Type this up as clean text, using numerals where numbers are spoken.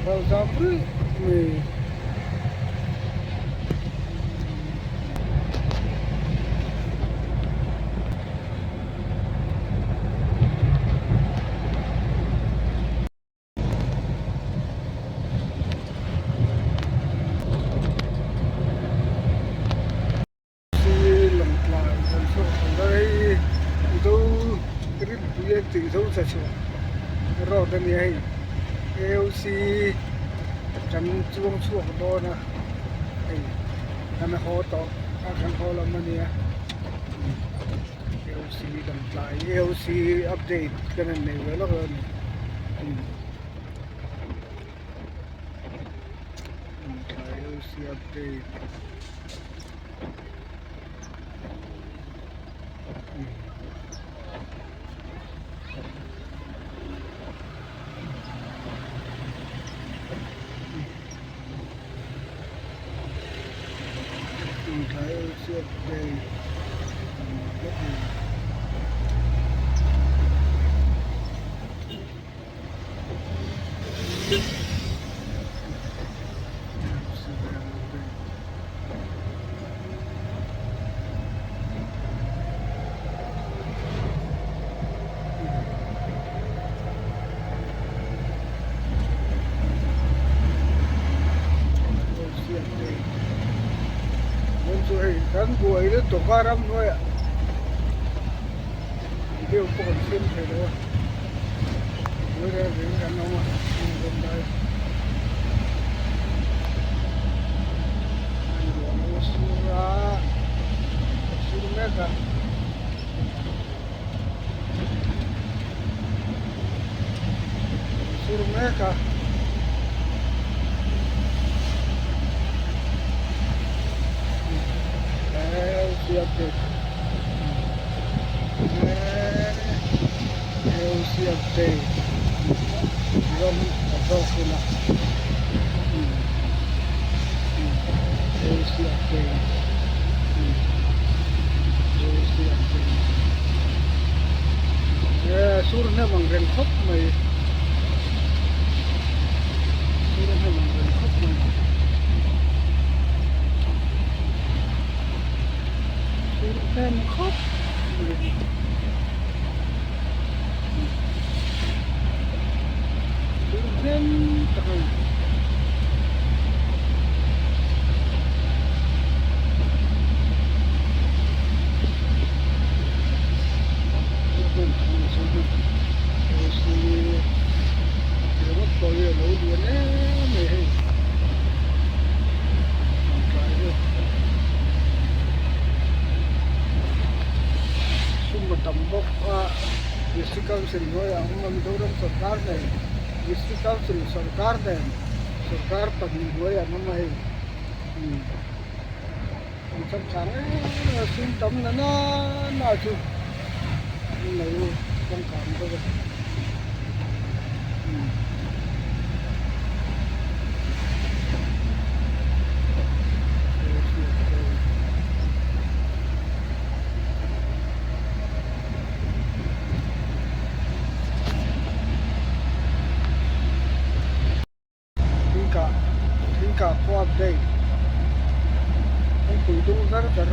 Ral zam ruih mai. Khi Lawngtlai kan chhuak tho ta hei Mizo rinpui an tih zo cha chhuah road a nia hei AOC kan chuang chhuak dawn a hei kan haw tawh a kan haw lam a nia AOC Lawngtlai AOC update kan han nei ve lawk lo a ni. AOC update. Kan buai lutuk a ramhnuaiah video pawh kan siam thei lo a buai reng reng kan awm a. Sur a sur mek a sur mek a LC update ram a zawk ila LC update LC update sur hnem ang reng khawp mai sur hnem ang reng khawp mai sur hnem khawp mai. Hnem tak a ni. Hnem tak a ni chu ringawt pawh hi a lo lian em mai hei tlai hi sum a tam bawk a. District Council hnuaiah awm a Mizoram sorkar nen District Council sorkar nen sorkar pahnih hnuaiah an awm a hei umm an changkang em em a sum tam na na chu an lo changkang bawk a umm. Thingkah thingkah khua update kawngpui dung zar zar.